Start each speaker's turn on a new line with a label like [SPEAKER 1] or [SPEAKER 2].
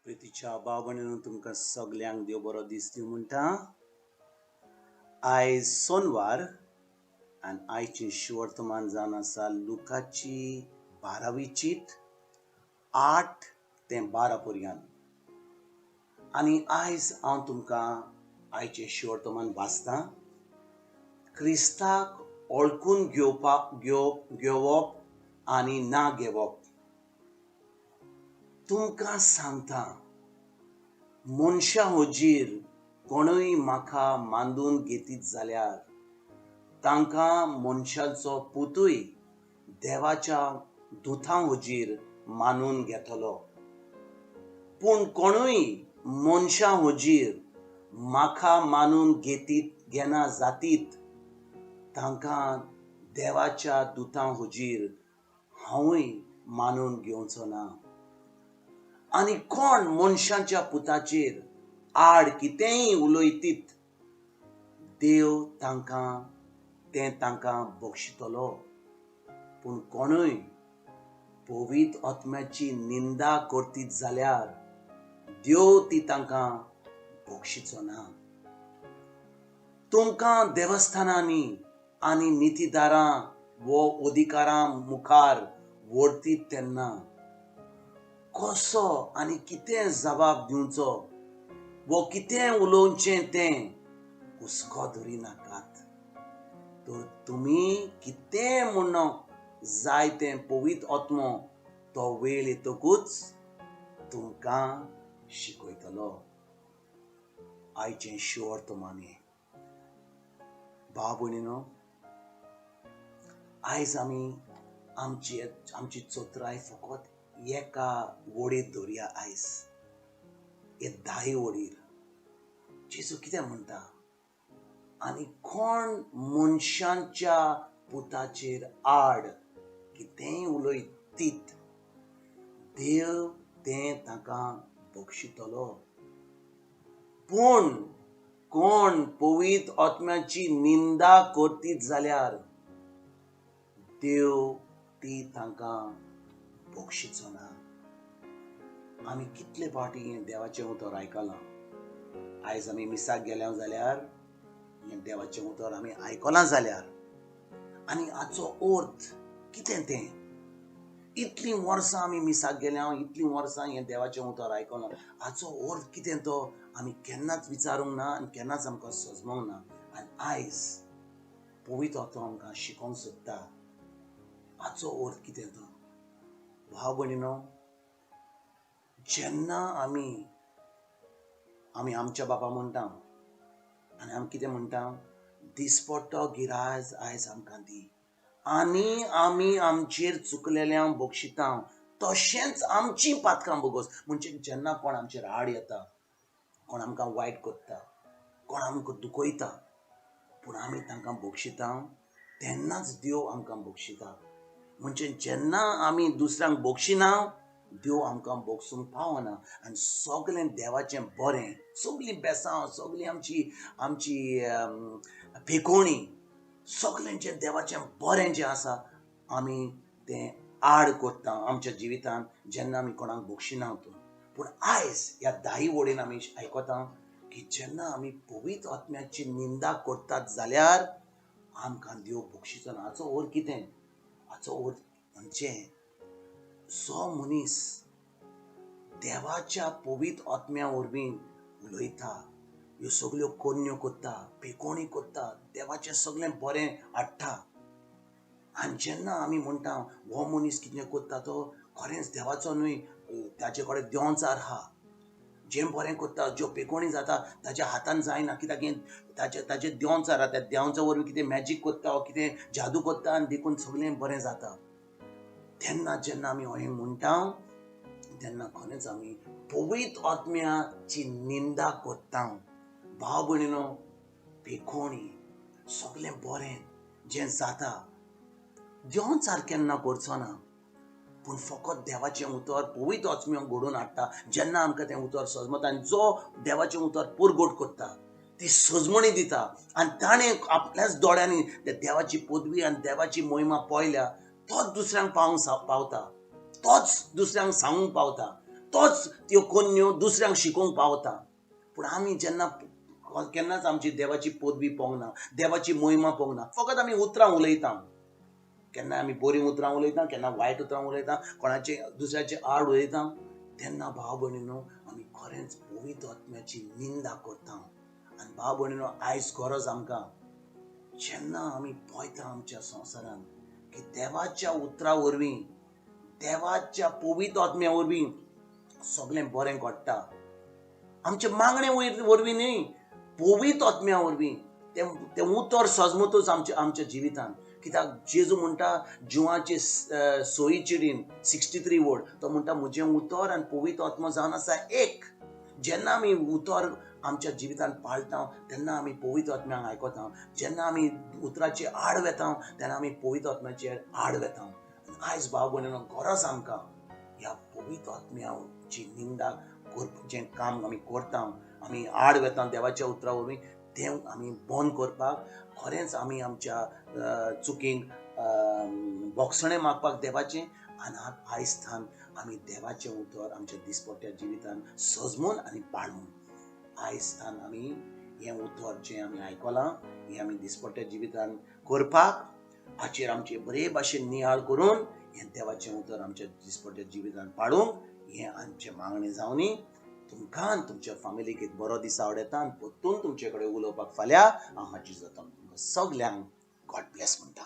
[SPEAKER 1] प्रितीच्या भाव भयणींनो, तुमकां सगल्यांक देव बरो दीस दिवं म्हणटा. आयज सोनवार आनी आयचें शिवर्तमान जावन आसा लुकाची 12वी चीट 8 ते 12 पर्यंत. आनी आयज हांव तुमकां आयचें शिवर्तमान वाचतां. क्रिस्ताक वळखून घेवपाक घेवप आनी ना घेवप. तुमकां सांगता, मनशां हुजीर कोणूय म्हाका मांदून घेतीत जाल्यार तांकां मनशाचो पुतूय देवाच्या दुतां हुजीर मानून घेतलो. पूण कोणूय मनशां हुजीर म्हाका मानून घेतीत घेना जातीत तांकां देवाच्या दुतां हुजीर हांवूय मानून घेवचो ना. आनी कोण मनशाच्या पुताचेर आड कितेंय उलयतीत देव तांकां तें तांकां बक्षितलो. पूण कोणूय पवित्र आत्म्याची निंदा करतीत जाल्यार देव ती तांकां बक्षिचो ना. तुमकां देवस्थानांनी आनी नितीदारां वो अधिकारां मुखार व्हरतीत तेन्ना कसो आनी कितें जबाब दिवचो वो कितें उलोवचें तें हुस्को धरी नाकात. तर तुमी कितें म्हणूंक जाय तें पवित्र आत्मो तो वेळ येतकूच तुमकां शिकयतलो. आयचें शिवर्तमाने भाव भयणीनो, आयज आमी आमची आमची चतुराय फकत एका वडीर दवरया. आयज हे धाय वडीर जेजू कितें म्हणटा, आनी कोण मनशांच्या पुताचेर आड कितेंय उलयतीत देव तें ताका बक्षितलो. पूण कोण पवित्र आत्म्याची निंदा करतीत जाल्यार देव ती तांकां बक्षिचो ना. आमी कितले फावटी हें देवाचें उतर आयकलां. आयज आमी मिसाक गेल्या जाल्यार हें देवाचें उतर आमी आयकलां जाल्यार आनी हाचो अर्थ कितें तें, इतलीं वर्सां आमी मिसाक गेल्या, इतलीं वर्सां हें देवाचें उतर आयकलां, हाचो अर्थ कितें तो आमी केन्नाच विचारूंक ना आनी केन्नाच आमकां सजमोंक ना. आनी आयज पवित्र आत्मो आमकां शिकोवंक सोदता हाचो अर्थ कितें तो. भाव भयणीनो, जेन्ना आमी आमी आमच्या बापा म्हणटा आनी आमी कितें म्हणटा, दिसपट्टो गिराज आयज आमकां दी आनी आमी आमचेर चुकलेल्या बक्षिता तशेंच आमची पातकां बोगस. म्हणजे जेन्ना कोण आमचेर आड येता, कोण आमकां वायट करता, कोण आमकां दुखयता, पूण आमी तांकां बक्षिता तेन्नाच देव आमकां बक्षिता. म्हणजे जेन्ना आमी दुसऱ्यांक बक्षिना देव आमकां बक्षूंक पावना. आनी सगलें देवाचें बरें, सगलीं बेसांव, सगलीं आमची आमची फेकोणी, सगलें जें देवाचें बरें जें आसा आमी तें आड करता आमच्या जिवितांत जेन्ना आमी कोणाक बक्षिना. पूण आयज ह्या दाही वडीन आमी आयकता की जेन्ना आमी पवित्र आत्म्याची निंदा करतात जाल्यार आमकां देव बक्षिचो ना. हाचो अर्थ कितें? हाचो अर्थ म्हणजे जो मनीस देवाच्या पवित्र आत्म्या वरवीं उलयता, ह्यो सगल्यो करण्यो करता, पेकोणी करता, देवाचें सगळें बरें हाडटा. आनी जेन्ना आमी म्हणटा हो मनीस कितें करता तो खरेंच देवाचो न्हय, ताचे कडेन देंवचार आहा, जें बरें करता, ज्यो पेकोणी जाता ताच्या हातान जायना, कित्याक ताचे ताचे देंवचार आहा, त्या देंवचा वरवीं कितें मॅजीक करता वा कितें जादू करता आनी देखून सगळें बरें जाता. तेन्ना जेन्ना आमी अहें म्हणटा तेन्ना खरेंच आमी पवित्र आत्म्याची निंदा करता. भाव भयणीनो, पेकोणी सगळें बरें जें जाता देंवचार केन्ना करचो ना, पूण फकत देवाचें उतर पवित्र आत्म्या घडोवन हाडटा. जेन्ना आमकां तें उतर सजमता आनी जो देवाचें उतर परगट करता ती सजमणी दिता आनी ताणें आपल्याच दोळ्यांनी त्या देवाची पदवी आनी देवाची मोहिमा पळयल्या, तोच दुसऱ्यांक पावंक पावता, तोच दुसऱ्यांक सांगूंक पावता. तोच त्यो कोन्यो दुसऱ्यांक शिकोवंक पावता. पूण आमी जेन्ना केन्नाच आमची देवाची पदवी पोंगना, देवाची मोहिमा पोंगना, फकत आमी उतरां उलयता. केन्ना आमी बरीं उतरां उलयता, केन्ना वायट उतरां उलयता, कोणाचे दुसऱ्याचे आड उलयता, तेन्ना भाव भयणीनो आमी खरेंच पवित्र आत्म्याची निंदा करता. आनी भाव भयणीनो आयज गरज आमकां जेन्ना आमी पळयता आमच्या संवसारांत की देवाच्या उतरा वरवीं, देवाच्या पवित्र आत्म्या वरवीं सगळें बरें घडटा. आमचे मागणे वरवीं न्हय, पवित्र आत्म्या वरवीं तें उतर सजमतूच आमच्या आमच्या जिवितांत. कित्याक जेजू म्हणटा जुवाचे सोयी चिडीन 63 वर्ड, तो म्हणटा म्हजें उतर आनी पवित्र आत्मो जावन आसा एक. जेन्ना आमी उतर आमच्या जिवितांत पाळटा तेन्ना आमी पवित्र आत्म्याक आयकता. जेन्ना आमी उतराचे आड वेता तेन्ना आमी पवित्र आत्म्याचे आड वेता. आयज भाव भयणीनो गरज आमकां ह्या पवित्र आत्म्याची निंदा जें काम आमी करता, आमी आड वेता देवाच्या उतरा वरवीं, तें आमी बंद करपाक खरेंच आमी आमच्या चुकींक बोगसणें मागपाक देवाचें. आनी आयज थावन आमी देवाचें उतर आमच्या दिसपट्ट्या जिवितांत सजमून आनी पाळून आयज थावन आमी हें उतर जें आमी आयकलां हें आमी दिसपट्ट्या जिवितांत करपाक, हाचेर आमचे बरे भाशेन नियाळ करून हें देवाचें उतर आमच्या दिसपट्ट्या जिवितांत पाळूंक हें आमचें मागणें जावनी. तुमकां आनी तुमच्या फामिलीक एक बरो दीस आवडटा आनी परतून तुमचे कडेन उलोवपाक फाल्यां हांव हाजीर जाता. तुमकां सगल्यांक गॉड ब्लेस म्हणटा.